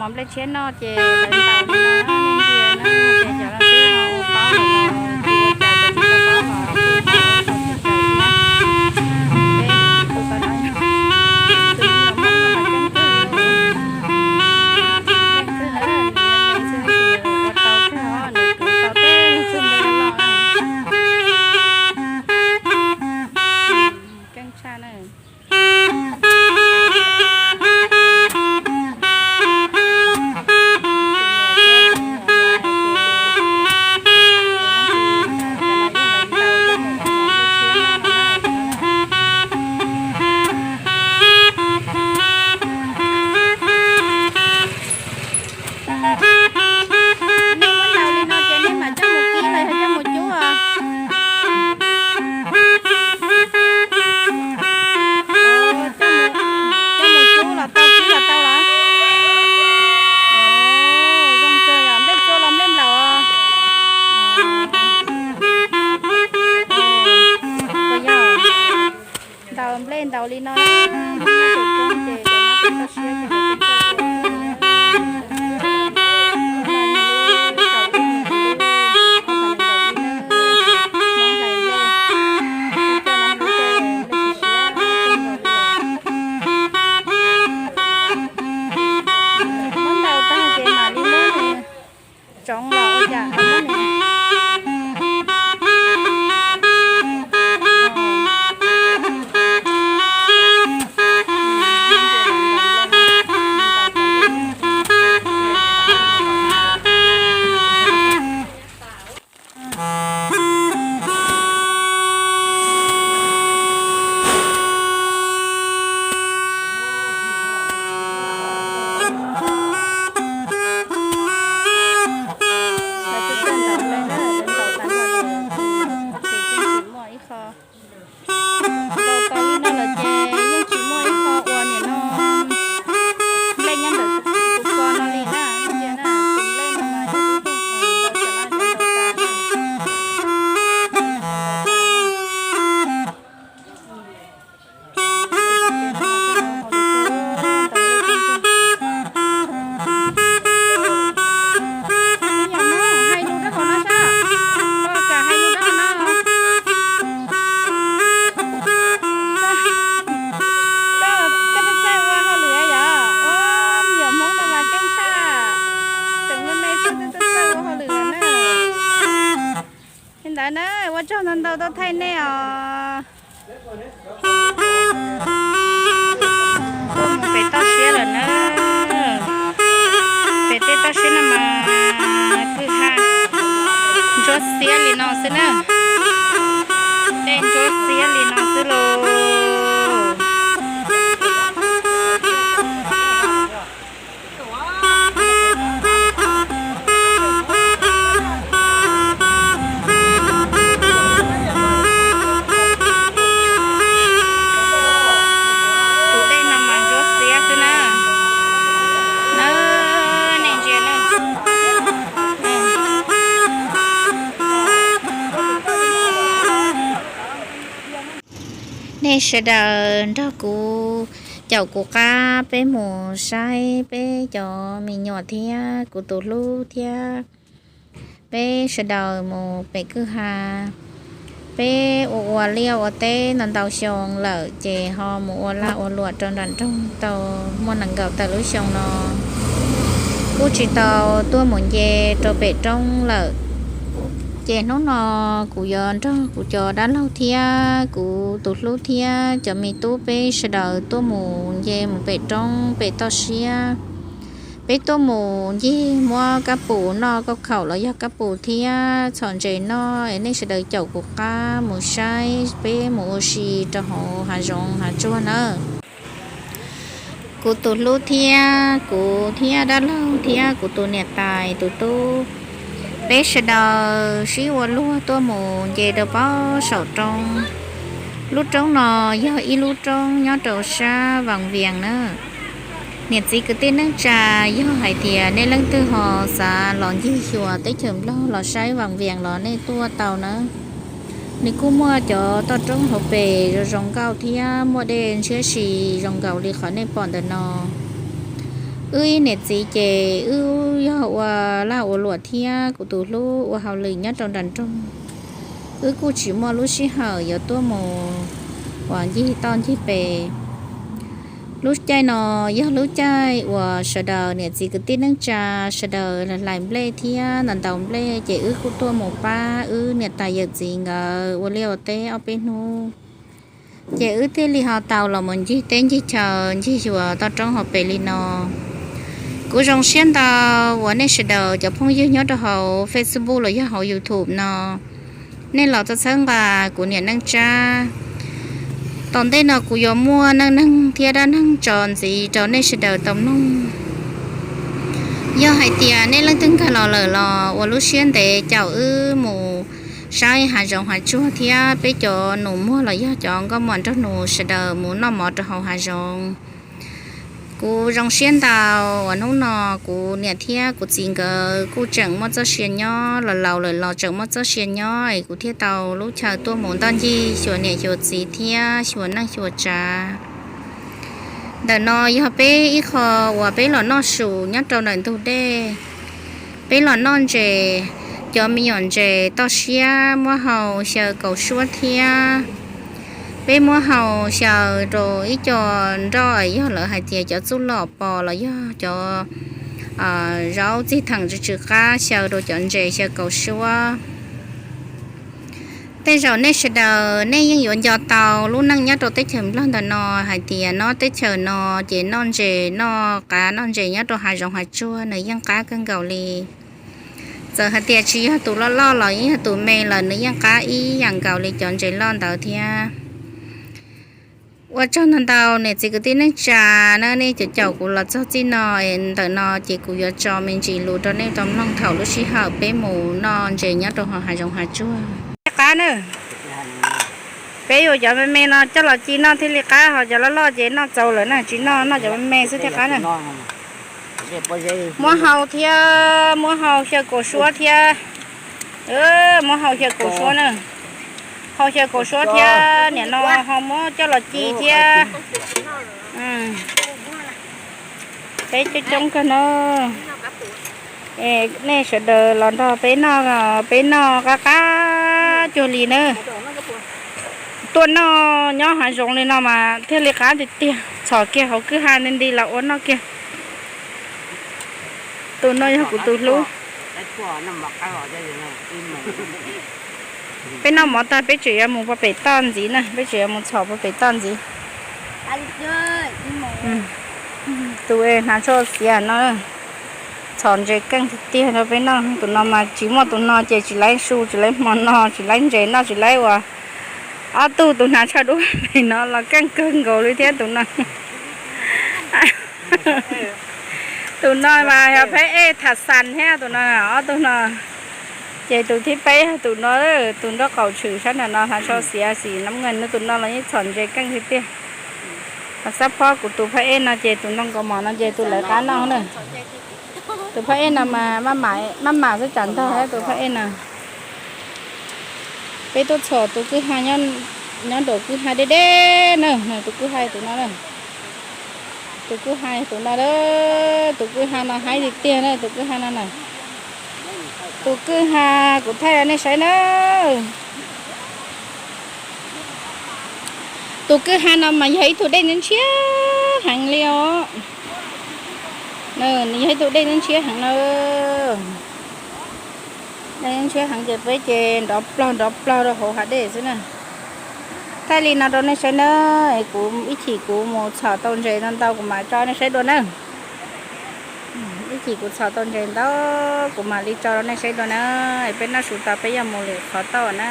Nplej tshiab noj ces lawv ntaus li no, nej ntsia na, ces cov leej twg ho ua paub lawm los tsis ua cas, cov tsis tau paub los kuj ho ua tau tsis tau thiab. Peb tus tau no, tus me nyuam Hmoob no mas keej kawg li, keej kawg na, nws me me xwb tab sis nws ua tau kawg os, nws kwv tau tej tug nplej no los na. Keej tshaj na. Nej muab ntaus li no ces nej mam coj mus kib los yog coj mus cub os? Coj mus cub los tau, kib los tau lawm. Zoo kawg, yog nplej tsua los nplej nplaum os? Puas yog? Ntaus nplej ntaus li no, nyob pem roob ces, nyob pem toj siab ces, muab ntaus tag ces mam li muab tsoov los ua cas. Lawv twb tuaj ntaus nplej na, lawv ntaus tas nrho ces, ces yeej tsis muaj ib qho. Ntaus tau li no lawm ces yeej tsis muaj ib qho uas nim no nplej nyob ntawm tus ko no li na, ntsia na, tus nplej no mas yog ib tug ntaus tas na. Hais lus rau hauv no sab, koj kam hais lus rau hauv no. Koj, koj twb txawj ua hauj lwm yom? Ua, me nyuam Hmoob no mas keej tshaj, tseem me me xwb twb txawj ua hauj lwm na. Li ntawd na, ua tsaug ntau ntau tuaj thaij nej os. Tuaj mus pem toj siab lawm na. Pem tej toj siab no mas kwj ha ntsuab xiab li no xwb na. Tej ntsuab xiab li no xwb lauj. Tus dej no mas ntsuab xiab xwb na. Na, nej ntsia na. Nej sawv daws nrog kuv caum kuv qab peb mus saib peb cov me nyuam thiab kuv tus hlub thiab peb sawv daws mus pem kwj ha. Peb ua ua liaj ua teb ntau ntau xyoo lawm ces ho mus ua lag ua luam rau nram nroog tau muaj nees nkaum tawm lub xyoo no. Kuj tsis tau tuaj mus nce rau pem roob lawm. Ces hnub no kuv yuav nrog kuv cov dab laug thiab kuv tus hlub thiab cov me tub peb sawv daws tuaj mus nce mus pem roob pem toj siab. Peb tuaj mus ncig muab kab pus noj, kauj khaum los yog kab pus thiab txhom ntses noj es nej sawv daws caum kuv qab mus saib peb mus ua si rau hauv hav zoov hav tsuag nawb. Kuv tus hlub thiab kuv thiab dab laug thiab kuv tus niam tais tus tub, peb sawv daws sib ua luag tuaj mus nce rau pob saum roob. Lub roob no yog ib lub roob nyob rau sab Vaj Vias na. Niam txiv kwv tij neej tsa, yog hais tias nej leej twg ho xav los ncig xyuas teb chaws Nplog los saib Vaj Vias los nej tuaj tau nawb. Nws kuj muaj cov toj roob hauv pes zoo zoo nkauj thiab muaj dej ntshiab si zoo nkaus li qhov nej pom ntawm no. Wb ib niam txiv ces wb yog ua lag ua luam thiab kuv tus hlub ua hauj lwm nyob rau nram nroog. Wb kuj tsis muaj lub sij hawm yuav tuaj mus uas ncig toj ncig pes. Lub caij no yog lub caij uas sawv daws niam txiv kwv tij neej tsa sawv daws hlais nplej thiab ntaus nplej, ces wb kuj tuaj mus pab wb niam tais yawm txiv nkawd ua liaj ua teb ob peb hnub. Ces wb thiaj li ho tau los mus ncig teb ncig chaw ncig xyuas toj roob hauv pes li no. Kuv zoo siab ntau uas nej sawv daws cov phooj ywg nyob rau hauv Facebook los yog hauv YouTube no, nej los txhawb nqa kuv niam Neej Tsab. Tom ntej no kuv yuav muaj neej neeg thiab dab neeg tso ntxiv rau nej sawv daws tau mloog. Yog hais tias nej leej twg nkag los lawm los ua lub siab ntev caum wb mus saib hav zoov hav tsuag thiab peb cov nus muag los yog cov nkauj muam nraug nus sawv daws mus noj mov rau hauv hav zoov. Kuv zoo siab ntau uas hnub no kuv niam thiab kuv txiv nkawd kuj tseem muaj txoj sia nyob, los laus lawm los tseem muaj txoj sia nyob es kuv thiaj tau lub chaw tuaj mus ntoj ncig xyuas niam xyuas txiv thiab xyuas neej xyuas tsav. Ntawm no yog peb ib qho uas peb los noj su nyob rau ntawm ntug dej. Peb los noj ntses, cov me nyuam ntses toj siab muab hau xyaw kaus suab thiab peb muab hau xyaw rau ib co nroj, yog lawv hais tias cov txuj lom pos los yog cov zaub txij theem tsw tsw qab xyaw rau cov ntses xyaw kaus suab. Tej zaum nej sawv daws nej yeej yuav nco tau lub neej nyob rau teb chaws Nplog ntawm no hais tias nyob teb chaws no ces noj ntses noj qav noj ntses nyob rau hav zoov hav tsuag nws yeej qab kawg nkaus li. Txawm hais tias tsis yog tus loj loj los yeej yog tus me los nws yeej qab ib yam nkaus li cov ntses loj ntawd thiab. Ua tsaug ntau ntau niam txiv kwv tij neej tsa na, nej caum kuv los txog txij no, ntawm no ces kuv yuav tso me ntsis lus rau nej tau mloog thaum lub sij hawm peb mus noj ntses nyob rau hauv hav zoov hav tsuag. Thiaj qab na, peb yuav cov me me no coj los ci noj thiaj li qab, ho cov loj loj ces noj txaus lawm na, tsis noj, noj cov me me xwb thiaj qab na. Muab hau thiab, muab hau xyaw kaus suab thiab. Muab hau xyaw kaus suab na, hau xyaw kaus suab thiab nim no ho muab coj los ci thiab. Peb coob coob kawg na. Nej sawv daws los nrog peb noj, peb noj qab qab cuag li na. Tuaj noj nyob hav zoov li no mas thiaj li qab tiag tiag, txhom kiag hauv kwj ha nti nti los ua noj kiag. Tus no yog kuv tus hlub. Peb noj mov tag peb tseem yuav mus puag pem toj ntxiv na, peb tseem yuav mus txhom puag pem toj ntxiv. Tus hnav tsho xiav no, txhom ntses keej tiag tiag rau peb noj. Tus no mas tsis muaj tus no ces tsis laib su, tsis laib hmo no, tsis laib ntses noj, tsis laib ua. Ob tug tus hnav tsho dub pem no los keej kawg nkaus li thiab tus no. Tus no mas yog phab ej tham xas thiab tus no, ob tug no. Ces tus thib peb yog tus no, tus nraub qaum tshwm sab nram no hnav tsho xiav xim nab nkees no, tus no los yeej txhom ntses keej tiag tiag. Ho xab phob kuv tus phab ej no ces tus ntoo kaus mom no ces tus lawv qab noj na. Tus phab ej no mas maj mam xwb tsam ntog thiab tus phab ej no. Peb tuaj txhom tus kwj ha nyob nraum kwj ha deb deb na, tus kwj ha tus no na. Tus kwj ha tus no, tus kwj ha no haib tiag tiag na, tus kwj ha no na. Tus kwj ha kuv thaij rau nej saib na. Tus kwj ha no mas yog ib tug dej ntshiab heev li os. Nws yog ib tug dej ntshiab heev na. Dej ntshiab heev ces peb ces nrov plaug nrov plaug rau hauv hav dej xwb na. Thaij li no rau nej saib na, es kuv ib chim kuv mus txhom tau ntses ntau ntau kuv mam tso nej saib dua na. Ib chim kuv txhom tau ntses ntau kuv mam li tso rau nej saib dua na, es peb noj su tas peb yuav mus lwm qhov tau na.